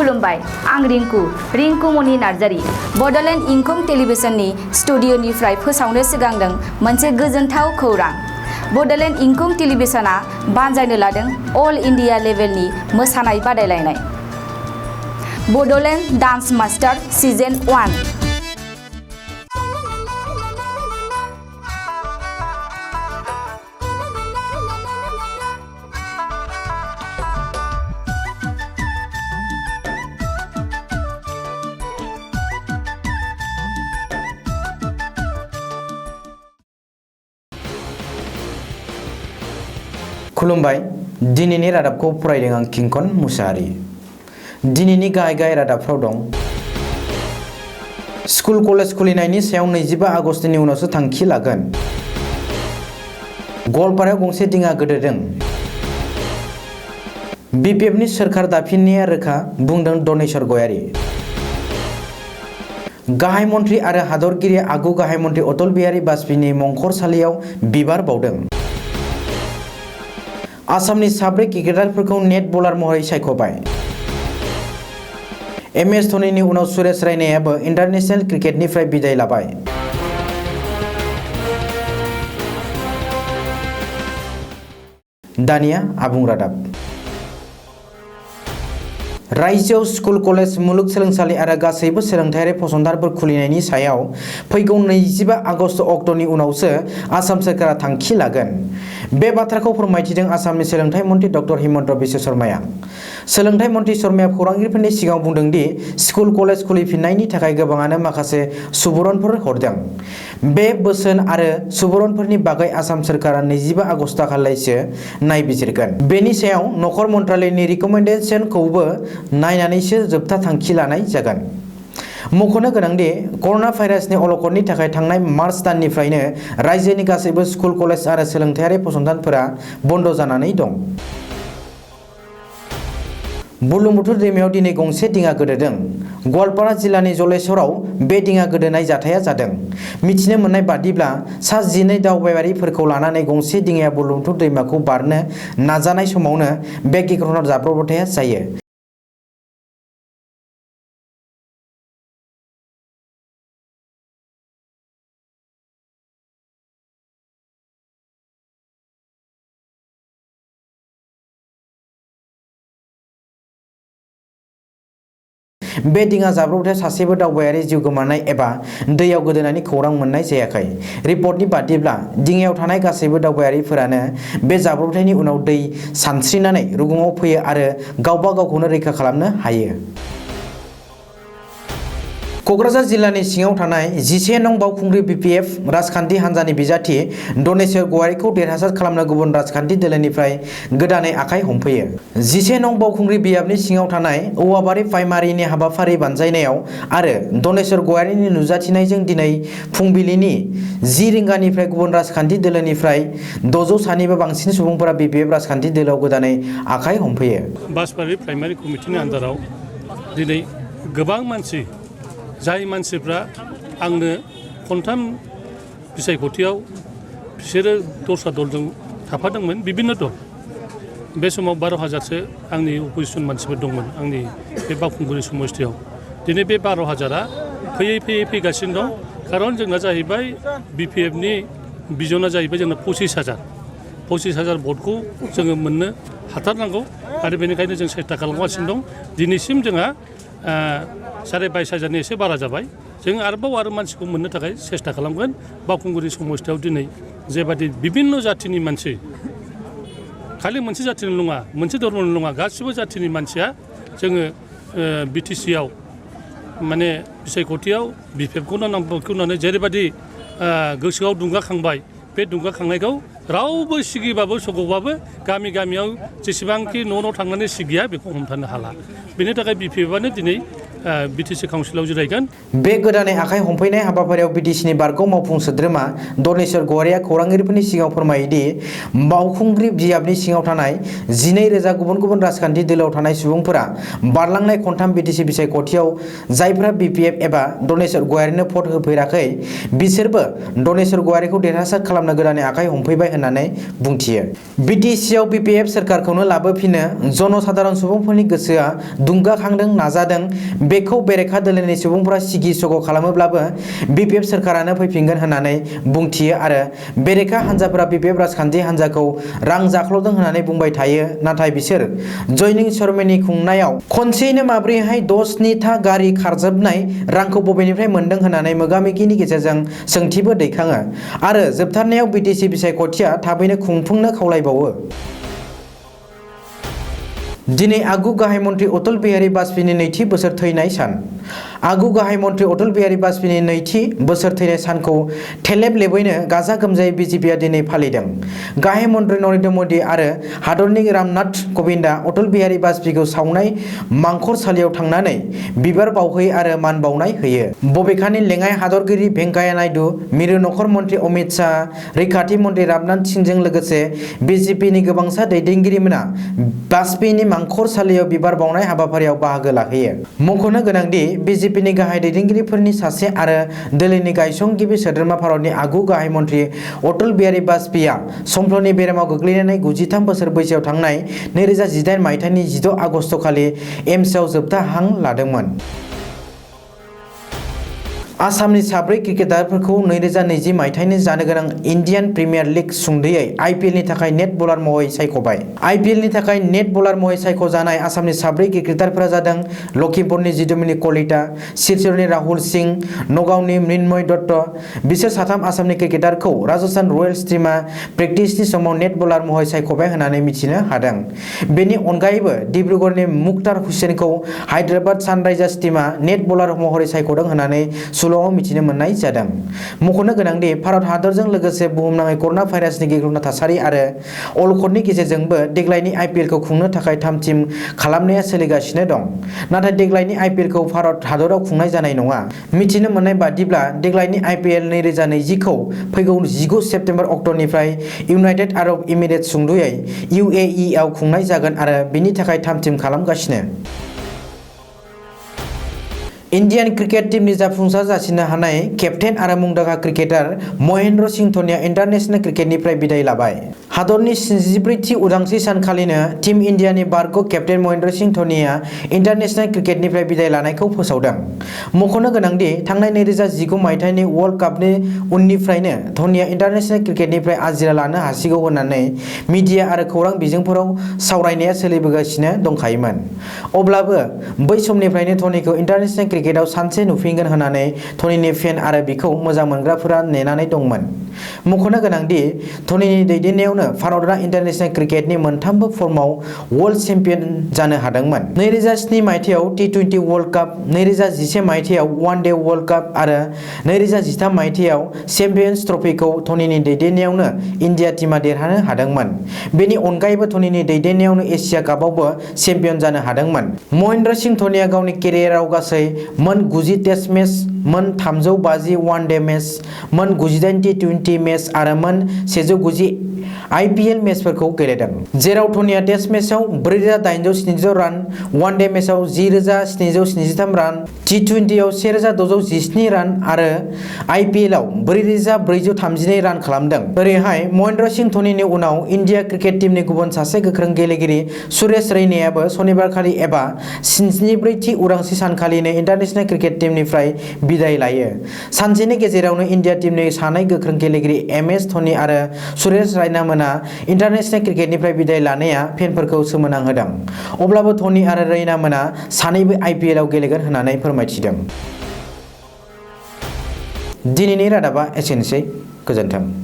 खुलुमबाय आं रिंकु मनि नार्जारी बड'लेण्ड इंखं टेलिभिजननि स्टुडिअ'निफ्राय फोसावनो सिगांदों मोनसे गोजोनथाव खौरां। बड'लेण्ड इंखं टेलिभिजनआ बानजायनो लादों अल इन्डिया लेभेलनि मोसानाय बादायलायनाय बड'लेण्ड डान्स मास्टार सिजन 1। खुलुमबाय दिनैनि रादाबखौ फरायदों आं एंखं मुसाहारि। दिनैनि गाहाय रादाबफ्राव दं स्कुल कलेज खुलिनायनि सायाव 25 आगस्टनि उनावसो थांखि लागोन। गवालपारायाव गंसे दिङा गोदोदों। बिपिएफनि सोरखार दाफिननाया रोखा बुंदों दनेश्वर गयारी। गाहाय मन्थ्रि आरो हादरगिरि आगु गाहाय मन्थ्रि अटल बिहारी वाजपेयीनि मंखरसालियाव बिबार बावदों। आसामनि 4 क्रिकेटारफोरखौ नेट बलार महरै सायख'बाय। एमएस धोनीनि उनाव सुरेश रायनायाबो इन्टारनेशनेल क्रिकेटनिफ्राय बिदाय लाबाय। दानिया आबुं रादाब। राज्योआव स्कुल कलेज मुलुगसोलोंसालि आरो गासैबो सोलोंथायारि फसंथानफोर खुलिनायनि सायाव फैगौ 25 आगस्ट अक्ट'नि उनावसो आसाम सोरखारा थांखि लागोन। बे बाथ्राखौ फोरमायथिदों आसामनि सोलोंथाइ मन्थ्रि डक्टर हिमन्त बिश्व शर्माया। सोलोंथाइ मन्थ्रि शर्माया खौरांगिरिफोरनि सिगाङाव बुंदों दि स्कुल कलेज खुलिफिननायनि थाखाय गोबाङानो माखासे सुबुरुनफोर हरदों। बे बोसोन आरो सुबुरुनफोरनि बागै आसाम सोरखारा 25 आगस्टखालिसो नायबिजिरगोन। बेनि सायाव नखर मन्त्रालयनि रिकमेन्डेशनखौबो नायनानैसो जोबथा थांखि लानाय जागोन। मख'नो गोनांदि कर'ना भाइरासनि अलखदनि थाखाय थांनाय मार्च दाननिफ्रायनो रायजोनि गासैबो स्कुल कलेज आरो सोलोंथायारि फसंथानफोरा बन्द जानानै दं। बुरलुंबुथुर दैमायाव दिनै गंसे दिङा गोदोदों। गवालपारा जिल्लानि जलेश्वराव बे दिङा गोदोनाय जाथाया जादों। मिथिनो मोननाय बादिब्ला सा 12 दावबायारिफोरखौ लानानै गंसे दिङाया बुरलुंबुथुर दैमाखौ बारनो नाजानाय समावनो बे गिख्रंथाव जाब्रबथाया जायो। बे दिङा जाब्रबथायाव सासेबो दावबायारि जिउ गोमानाय एबा दैयाव गोदोनायनि खौरां मोननाय जायाखै। रिपर्टनि बादिब्ला दिङायाव थानाय गासैबो दावबायारिफोरानो बे जाब्रबथायनि उनाव दै सानस्रिनानै रुगुङाव फैयो आरो गावबा गावखौनो रैखा खालामनो हायो। क'क्राझार जिल्लानि सिङाव थानाय 11 नं बावखुंग्रि बिपिएफ राजखान्थि हान्जानि बिजाथि दनेश्वर गयारीखौ देरहासार खालामनो गुबुन राजखान्थि दोलोनिफ्राय गोदानै आखाइ हमफैयो। 11 नं बावखुंग्रि बियाबनि सिङाव थानाय औवाबारि प्राइमारिनि हाबाफारि बानजायनायाव आरो दनेश्वर गयारीनि नुजाथिनायजों दिनै फुंबिलिनि 10 रिंगानिफ्राय गुबुन राजखान्थि दोलोनिफ्राय 600 सानिबो बांसिन सुबुंफोरा बिपिएफ राजखान्थि दोलोआव गोदानै आखाइ हमफैयो। बासबारि प्राइमारि कमिटिनि आन्दाराव दिनै गोबां मानसि जाय मानसिफ्रा आंनो खनथाम बिसायख'थियाव बिसोरो दस्रा दलजों थाफादोंमोन बिभिन्न दल। बे समाव 12,000सो आंनि अपोजिसन मानसिफोर दंमोन आंनि बे बावखुंग्रि समस्थियाव। दिनै बे 12,000आ फैयै फैगासिनो दं। खारन जोंना जाहैबाय बिपिएफनि बिजना जाहैबाय जोंना 25,000 भटखौ जोङो मोननो हाथारनांगौ आरो बेनिखायनो जों सेस्था खालामगासिनो दं। दिनैसिम जोंहा 22,500नि एसे बारा जाबाय। जों आरो मानसिखौ मोननो थाखाय सेस्था खालामगोन। बावखुंग्रि समस्थियाव दिनै जेबादि बिभिन्न जाथिनि मानसि खालि मोनसे जाथिनि नङा मोनसे धर्मनि नङा गासिबो जाथिनि मानसिया जोङो बिटिसिआव माने बिसायख'थियाव बिपिएफखौनो नामखौनानै जेरैबायदि गोसोआव दुंगाखांबाय बे दुंगाखांनायखौ रावबो सिगिबाबो सगौबाबो गामियाव जेसेबांखि न' थांनानै सिगिया बेखौ हमथानो हाला। बेनि थाखाय बिपिएफआनो दिनै बिटिसि काउन्सिलाव जिरायगोन। बे गोदानै आखाइ हमफैनाय हाबाफारियाव बिटिसिनि बारग' मावफुं सोद्रोमा दनेश्वर गवारिया खौरांगिरिफोरनि सिगाङाव फोरमायोदि मावखुंग्रि बियाबनि सिङाव थानाय 12,000 गुबुन गुबुन राजखान्थि दोलोआव थानाय सुबुंफोरा बारलांनाय खनथाम बिटिसि बिसायख'थियाव जायफ्रा बिपिएफ एबा दनेश्वर गवारिनो भट होफेराखै बिसोरबो दनेश्वर गवारिखौ देरहासार खालामनो गोदानै आखाइ हमफैबाय होननानै बुंथियो। बिटिसिआव बिपिएफ सोरखारखौनो लाबोफिनो जनसाधारन सुबुंफोरनि गोसोआ दुंगाखांदों नाजादों बेखौ बेरेखा दोलोनि सुबुंफोरा सिगि सग' खालामोब्लाबो बिपिएफ सोरखारानो फैफिनगोन होननानै बुंथियो आरो बेरेखा हान्जाफोरा बिपिएफ राजखान्थि हान्जाखौ रां जाख्ल'दों होननानै बुंबाय थायो नाथाय बिसोर जयनिं सरमेनि खुंनायाव खनसेयैनो माब्रैहाय 10-ta गारि खारजोबनाय रांखौ बबेनिफ्राय मोनदों होननानै मोगा-मोगिनि गेजेरजों सोंथिबो दैखाङो आरो जोबथारनायाव बिटिसि बिसायख'थिया थाबैनो खुंफुंनो खावलायबावो। दिनै आगु गाहाय मन्थ्रि अटल बिहारी बाजपेयीनि नैथि बोसोर थैनाय सान। आगु गाहाय मन्थ्रि अटल बिहारी बाजपेयीनि नैथि बोसोर थैनाय सानखौ थेलेब लेबैनो गाजा गोमजायै बिजेपिआ दिनै फालिदों। गाहाय मन्थ्रि नरेन्द्र मोदी आरो हादरनि रामनाथ कविन्दआ अटल बिहारी बाजपेयीखौ सावनाय मांखरसालियाव थांनानै बिबार बावहैयो आरो मान बावनाय होयो। बबेखानि लेङाइ हादरगिरि भेंकाया नायडु, मिरु नखर मन्थ्रि अमित शाह, रैखाथि मन्थ्रि राजनाथ सिंहजों लोगोसे बिजेपिनि गोबांसा दैदेनगिरिमोना बाजपेयीनि मांखरसालियाव बिबार बावनाय हाबाफारियाव बाहागो लाहैयो। मख'नो गोनांदि बिजेपिनि गाहाय दैदेनगिरिफोरनि सासे आरो दोलोनि गायसनगिरि सोद्रोमा भारतनि आगु गाहाय मन्थ्रि अटल बिहारी बाजपेयीआ समफ्लनि बेरामाव गोग्लैनानै 93 बोसोर बैसोआव थांनाय 2018 मायथाइनि 16 आगस्ट खालि एम्सआव जोबथा हां लादोंमोन। आसामनि 4 क्रिकेटारफोरखौ 2020 मायथाइनि जानो गोनां इन्डियान प्रिमियार लिग सुंदयै आइपिएलनि थाखाय नेट बलार महरै सायख'बाय। आइपिएलनि थाखाय नेट बलार महरै सायख'जानाय आसामनि 4 क्रिकेटारफोरा जादों लखिमपुरनि जिदुमनि कलिता, सिलचरनि राहुल सिंह, नगावनि मृण्मय दत्त। बिसोर साथाम आसामनि क्रिकेटारखौ राजस्थान रयेल्स टीमआ प्रेक्टिसनि समाव नेट बलार महरै सायख'बाय होननानै मिथिनो हादों। बेनि अनगायैबो डिब्रुगड़नि मुक्तार हुसैनखौ हायद्राबाद सानराइजार्स टीमआ नेट बलार महरै सायख'दों होननानै मिथिनो मोननाय जादों। मख'नो गोनांदि भारत हादरजों लोगोसे बुहुमनाङै कर'ना भाइरासनि गिख्रंथाव थासारि आरो अलखदनि गेजेरजोंबो देग्लायनि आइपिएलखौ खुंनो थाखाय थाम-थिम खालामनाया सोलिगासिनो दं। नाथाय देग्लायनि आइपिएलखौ भारत हादराव खुंनाय जानाय नङा। मिथिनो मोननाय बादिब्ला देग्लायनि आइपिएल 2020खौ फैगौ 19 सेप्तेम्बर अक्ट'निफ्राय इउनाइटेड आरब इमिरेट्स सुंदयै UAE आव खुंनाय जागोन आरो बेनि थाखाय थाम-थिम खालामगासिनो। इन्डियान क्रिकेट टीमनि जाफुंसार जासिनो हानाय केप्टेन आरो मुंदांखा क्रिकेटार महेन्द्र सिंह धोनीआ इन्टारनेशनेल क्रिकेटनिफ्राय बिदाय लाबाय। हादरनि 74थि उदांस्रि सानखालिनो टीम इन्डियानि बारग' केप्टेन महेन्द्र सिंह धोनीआ इन्टारनेशनेल क्रिकेटनिफ्राय बिदाय लानायखौ फोसावदों। मख'नो गोनांदि थांनाय 2019 मायथाइनि वर्ल्ड कापनि उननिफ्रायनो धोनीआ इन्टारनेशनेल क्रिकेटनिफ्राय आजिरा लानो हासिगौ होननानै मिडिया आरो खौरां बिजोंफोराव सावरायनाया सोलिबोगासिनो दंखायोमोन। अब्लाबो बै समनिफ्रायनो धोनीखौ इन्टारनेशनेल क्रिकेटआव सानसे नुफिनगोन होननानै धोनीनि फेन आरो बिखौ मोजां मोनग्राफोरा नेनानै दंमोन। मख'नो गोनांदि धोनीनि दैदेननायावनो भारतआ इन्टारनेशनेल क्रिकेटनि मोनथामबो फर्मआव वर्ल्ड चेम्पियन जानो हादोंमोन। 2007 मायथाइयाव T20 वर्ल्ड काप, 2011 मायथाइयाव वान डे वर्ल्ड काप आरो 2013 मायथाइयाव चेम्पियन्स ट्रफिखौ धोनीनि दैदेननायावनो इन्डिया टीमआ देरहानो हादोंमोन। बेनि अनगायैबो धोनीनि दैदेननायावनो एशिया कापआवबो चेम्पियन जानो हादोंमन। महेन्द्र सिंह धोनीआ गावनि केरियाराव गासै मोन 90 टेस्ट मेच, मोन 350 वान डे मेच, मोन 98 T20 मेच आरो मोन 190 आइपिएल मेचफोरखौ गेलेदों। जेराव धोनीआ टेस्ट मेचआव 4,870 रान, वान डे मेचआव 10,773 रान, T20आव 1,617 रान आरो आइपिएलआव 4,432 रान खालामदों। ओरैहाय महेन्द्र सिंह धोनीनि उनाव इन्डिया क्रिकेट टीमनि गुबुन सासे गोख्रों गेलेगिरि सुरेश रैनायाबो सनिबारखालि एबा 74थि उदांस्रि सानखालिनो इन्टारनेशनेल क्रिकेट टीमनिफ्राय बिदाय लायो। सानसेनि गेजेरावनो इन्डिया टीमनि सानै गोख्रों गेलेगिरि MS धोनी आरो सुरेश रैना मोना इन्टारनेशनेल क्रिकेटनिफ्राय बिदाय लानाया फेनफोरखौ सोमोनांहोदों। अब्लाबो धोनी आरो रैना मोना सानैबो आइपिएलआव गेलेगोन होननानै फोरमायथिदों। दिनैनि रादाबा एसेनोसै। गोजोन्थों।